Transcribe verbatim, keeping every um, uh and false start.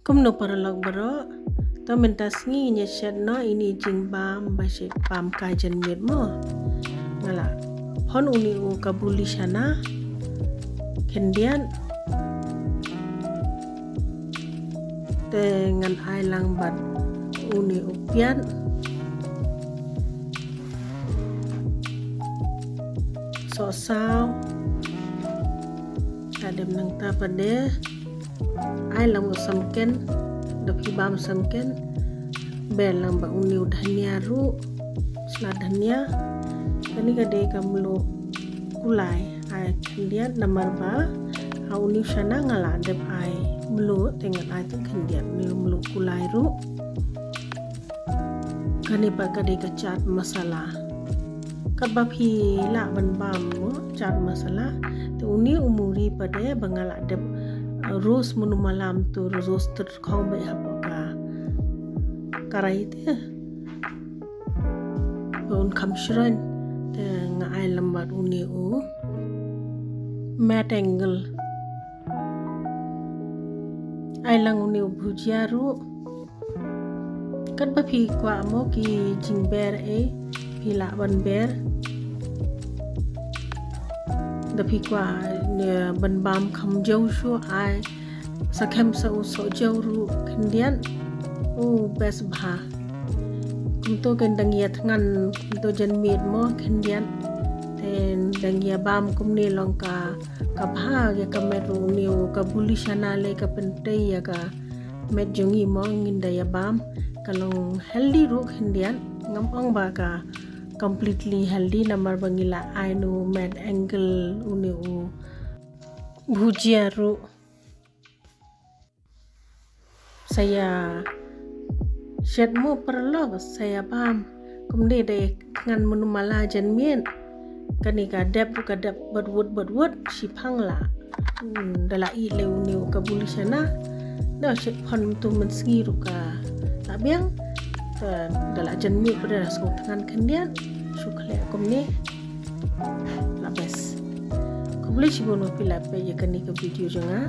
Kumno paralok baroh, to mynta sngi ngin ïa shet noh ïa ine i jingbam ba shet bam kai janmiet mo. Nga la phon une u kabuli shana khyndiat. Te ngan ai lang bad une u piat. Sohsaw. Hadem nangta pat de ai lang u samken, da phi bam samken, ber lang bad une u dhania ruh, sla dhania. Kane ka dei ka mluh kulai, ai khyndiat namar ba ha une u shana nga la dep ai mluh, te ngan ai tang khyndiat une u mluh kulai ruh. Kane pat ka dei ka chaat masala. Katba phi lah ban bam mo chaat masala. Te une u muri pat de ba nga la dep, uh, roast mynno malam tu roast tyrkhong beit hapoh ka karai te. Ba un kham shroin te nga ai lang bad une u mad angle. Ai lang une u bhujia ruh. Katba phi kwah mo ki jingber eh phi lah ban ber. Da phi kwah ne ban bam kham jew shuh ai sa khem sa u sohjew ruh khyndiat. U best bha. Kumto ken dang ïa thngan kumto janmiet mo khyndiat. Te dang ïa bam kumne long ka ka bha ïa ka met ruh une u kabuli shana lei ka pyntei ïa ka met jong ngi mo ngin da ïa bam. Ka long healthy ruh khyndiat, ngam ong ba ka completely healthy namar ba ngi la ai une u mad angle, une u bhujia ruh. Sa ïa shet mo paralok, sa ïa bam. Kumne dei thngan mynno mala janmiet. Kane ka dep ruh ka dep bad wut bad wut, shiphang la. Hmm, da la ïeh lei une u kabuli shana. Da shet phon mynta mynsngi ruh ka la biang. Ka da la janmiet pat da sngewthngan khyndiat. Shu khleh kumne. La best. Khublei shibun ba phi la peit ïa kane ka video jong nga.